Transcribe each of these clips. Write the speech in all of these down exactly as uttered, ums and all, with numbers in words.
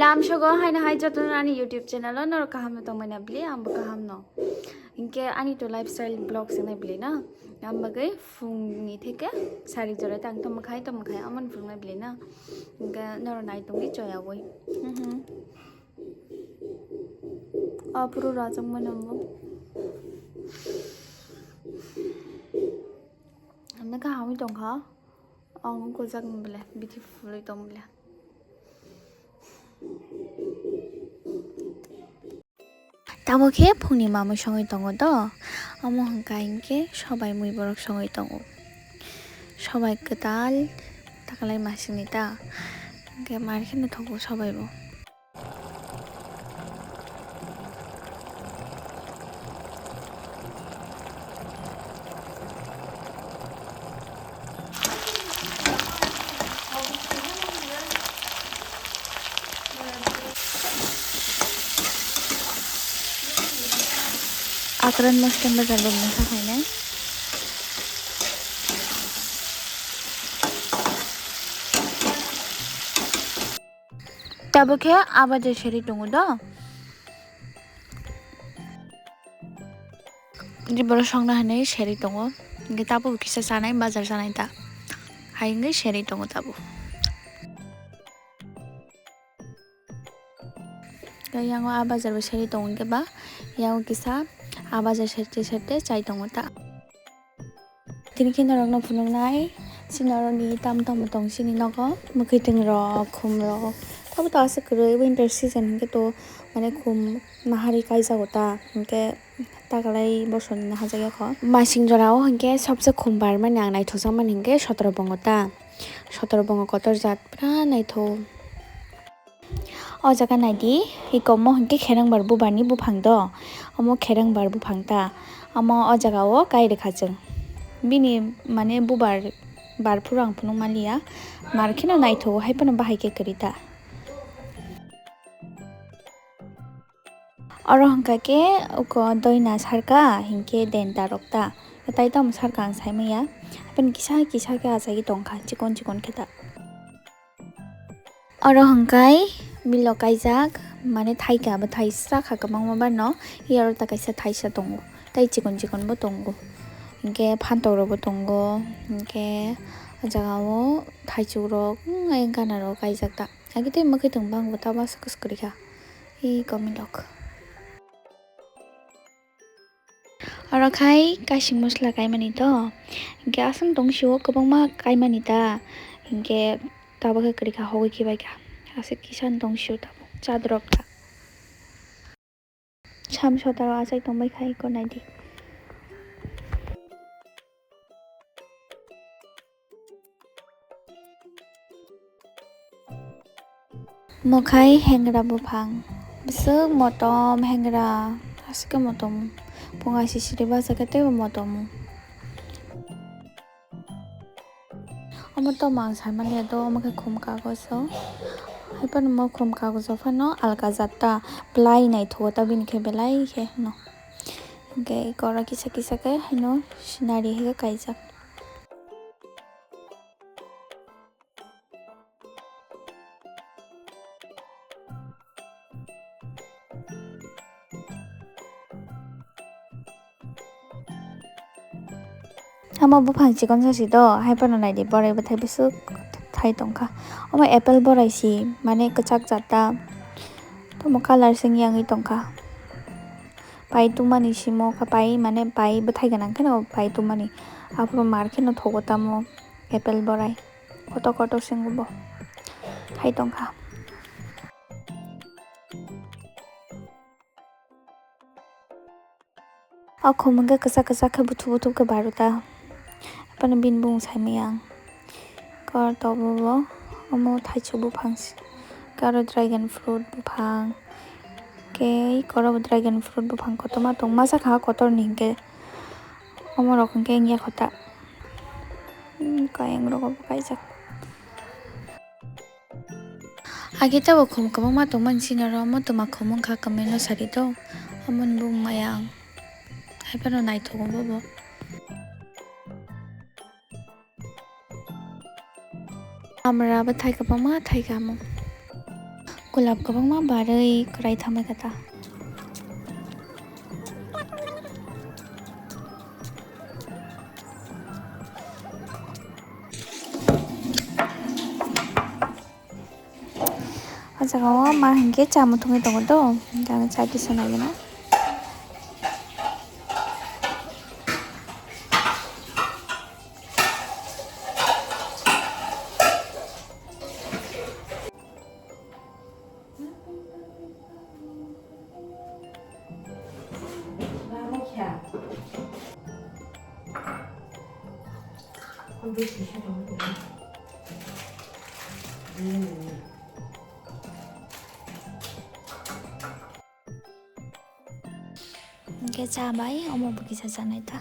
Tamsogo haino hai jotono ani YouTube channel o norok kaham no tongmani bwle, ang bo kaham no. Hinkhe ani to lifestyle vlogs wngnai bwle na. Ang bagwi phungni theke sari jora tang tongma khai tongma khai amoni phunuknai bwle na. Hinkhe norok nai tongdi choyawi. Mhm. Apuru rajak mano mo. Ang kaham wi tongkha. Ang gojak bwle, beautiful wi tong bwle. Tamo khe phungni mamui songwi tongo do. Omo hwnkha hinkhe sobai mui borok songwi tongo. Sobai kwtal takalai masingni ta. Hinkhe mar khe no thogo sobai bo. Akran Muslim Bazar bo mungsa khainai. Tabuk khe a bazar seri tongo do. Borok songna hinwi seri tongo. Hinkhe tabuk kisa chanai bazar chanai ta. Hai wngwi seri tongo tabuk. Tei yango a bazar bo seri tongo hinkhe ba yango kisa a bazar serte serte chai tongo ta. Tini khe norokno phunuknai, chini oroni tamo tamo tong chini nogo, mwkhwtwng rok, khum rok, tabuk to aswk kwrwi winter season hinkhe to mane khum nahari kaijago ta, hinkhe takalai bosongni nahajak ya kho. Masing jora o hinkhe sobse khum barmani ang naithokjakmani hinkhe sotro bongo ta, sotro bongo kotor jat pura naithok. O jaga naidi, iko omo hinkhe kherengbar bubarni buphang do. Omo kherengbar buphang ta. Omo o jaga o kai rwkha chwng. Bini mane bubar bar phuru ang phunuk manliya. Mar kheno naithogo, hai phano bahai khe kwrwi ta. Oro hwnkha khe uko doina sarka hinkhe denta rok ta. Tai tamo sarka ang sai manya. Hai phano kisa kisa khe achai tongkha, chikon chikon khe ta. Oro hwnkhe milo kaijak, mane thaika bo thaisa kha kwbangma bar no, aro ta kaisa thaisa tongo, tei chikon chikon bo tongo, hinkhe phantok rok bo tongo, hinkhe o jaga o thaichuk rok, hmm, ayang gana rok kaijak ta, agitwi mwkhwtwng bangbo ta bwswk kwswk kwrwi kha, eko milok. Oro khai kaising mosola kaimani to, hinkhe aswk tong sio kwbangma kaimani ta, hinkhe tabuk khe kwrwi kha hogwi khibai kha, aswk kisa tong sio tabuk chadrok ta. Sam sotaro achai tongbai khai ko naidi. Mokhai hengra buphang. Bwswk motom hengra. Aswk khe motom. Phung aisisiri bachakhe teibo motomo. Omo toma ang saimanya do, omo khe khum kagojo. Haiphano mo khum kagojo phano alka jatta. Belai naithogo ta bini khe belai khe no. Hinkhe eko oro kisa kisa khe haino scenery hai khe kaijak. Omo buphang chikon sasi do, haiphano naidi borai bwthai bwswk thai tongkha. Omo apple borai si, mane kwchak jat ta, omo colour se wngya wngwi tongkha. Pai tongmani simo kha, pai mane pai bwthai gwnang kheno pai tongmani. Aphuru mar kheno thogo tamo apple borai. Kotor kotor se wngbo thai tongkha. O khum hwnkhe kwchak kwchak khe buthuk buthuk khe baro ta. Aphano bini bumung saimanya ang. Kor tobo bo omo thaichuk buphang se. Khe aro dragon fruit buphang. Khe eko oro bo dragon fruit buphang kotorma tong. Masa kha kotorni hinkhe. Omorok hinkhe wngya kho ta. Hmm, kayang rogo bo kaijak. Age tei bo khum kwbangma tongmani sini oro, omo twma khum wngkha kwmwi no sari do, omo ni bumung maya ang. Haiphano naithogo bobo. Amra bo thai kwbangma thai kha omo. Kulap kwbangma barwi kwrai thangbai kha ta. O jaga o ma hinkhe cha muthungwi tongo do, hinkhe ang cha kisa naigwna. Hingke cha bai omo bo kisa chanai ta.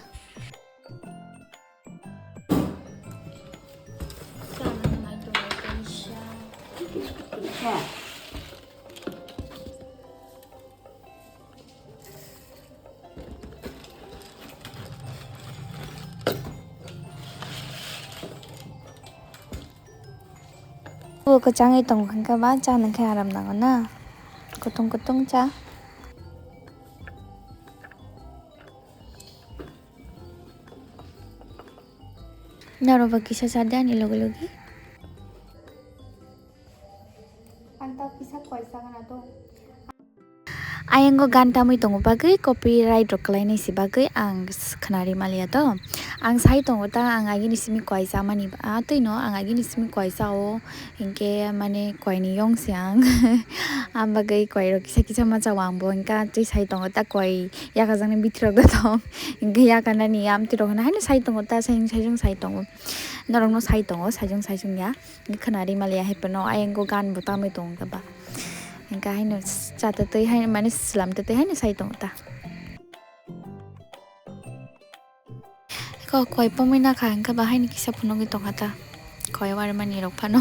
O kwchangwi tongo hwnkhe ba cha nangkhe aram nango na, kutung kutung cha. Norokbo kisa cha de ani logi logi. Ang ta kisa koi chagana to. Ayang o gan tamwi tongo bagwi copyright rok kwlainai si bagwi ang s-, khwnari maliya to. Ang sai tongo ta ang agini simi koi chamani ba, ah, twi no ang agini simi koi chao, hinkhe mane koi ni yong se ang. Ang bagwi koi rok kisa kisa ma chao ang bo, hinkhe twi sai tongo ta koi yakajaknai bithi rok da tong. Hinkhe yakarnani amtwi rok hwnwi haino sai tongo ta, sai, sai jung sai tongo. Norok no sai tongo, sai jung sai jung ya. Khwnari maliya hai phano ayang o gan bo tamwi tongo khe ba. Hingkhe haino chata twi hai mane slam twi hai no sai tongo ta. Ko koi pomwi nakha hingkhe ba haino kisa phunugwi tongkha ta. Koi warmani rok phano.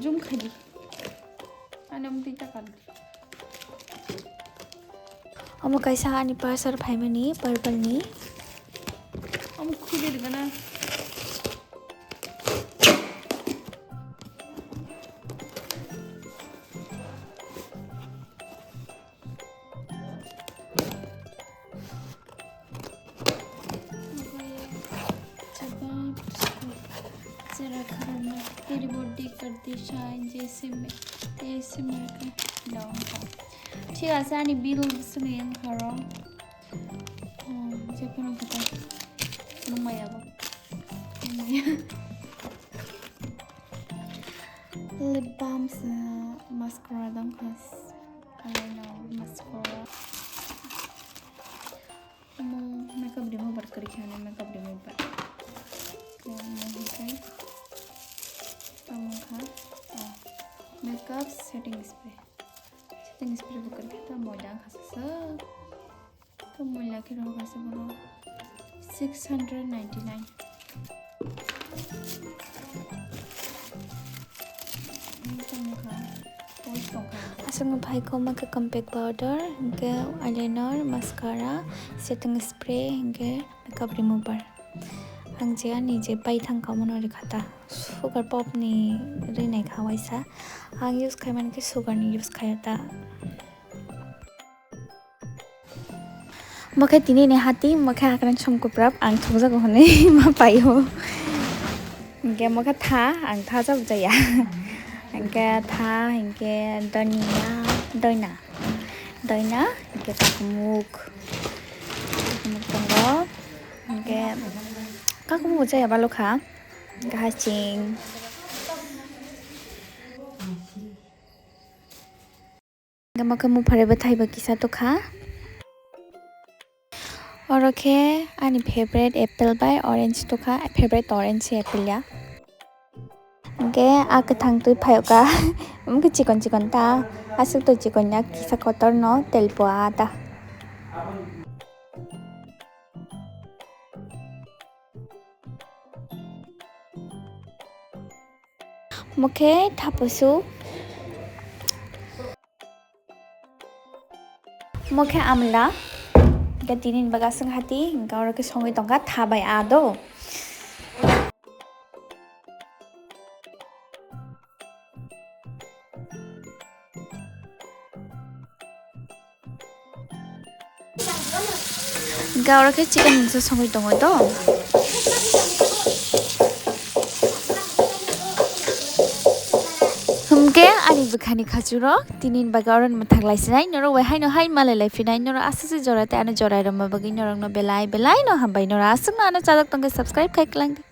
Zoom khai di. Ano mtwi ta kan. Omo kaisa ani parcel phaimani purple ni. Omo khudi rwgana. जवाब जरा खबर ना, तेरी बर्थडे कर they shine, जैसे मैं, जैसे मैं का नाम था। ठीक है, सानी बिल सुनिए हरो। Hmm, siapa yang kata? Lumayan apa? Lumayan. Lip balm, eh, mascara dong khas. Eyeliner, mascara. Omo makeup remover kwrwi khe, makeup remover. Omo hwnkhe tamo kha, oh, makeup setting spray. Setting spray bo kwrwi khe ta moida wngkha sasa. To moila khe rw kha se bono six hundred ninety nine. Aswkno phaikha omo khe compact powder, hinkhe eyeliner, mascara, setting spray, hinkhe makeup remover. Ang je ani je pai thangkha omono rwkha ta. Sugar pop ni rwi naikha waisa. Ang use khaimani khe sugar ni use khaiya ta. Mokhe tini ni hati, mokhe hakrang songkuprap ang thokjago hwnwi ma paio. Hinkhe mokhe tha, ang tha chap jaya. Hinkhe tha, hinkhe donia, doina. Doina, hinkhe kakumuk. Kakumuk tongo. Hinkhe kakumuk jaya balokha. Hinkhe haching. Omo khe mupharwi bwthai bo kisa tokha. Oro khe ani favorite apple bai orange tokha, favorite orange se apple ya. Hinkhe a kwthang twi phaiyoka, omo khe chikon chikon ta, aswk to chikon ya, kisa kotor no telpo a ta. Mokhe thapusu. Mokhe amla. Ga tini ni baga sung hati, ga oro khe songwi tongkha tha bai a do. Hwnkhe oro khe chicken mungsa songwi tongo do. Hwnkhe ani bwkhani khachurok tini bagwi oro mwthak lai sinai, norok bai haino hai malai lai phinai, norok aswk se jora tei ano jorai rwma bagwi norokno belai belai no hambai, norok aswkno ano chajak tongkhe subscribe khai kwlang di.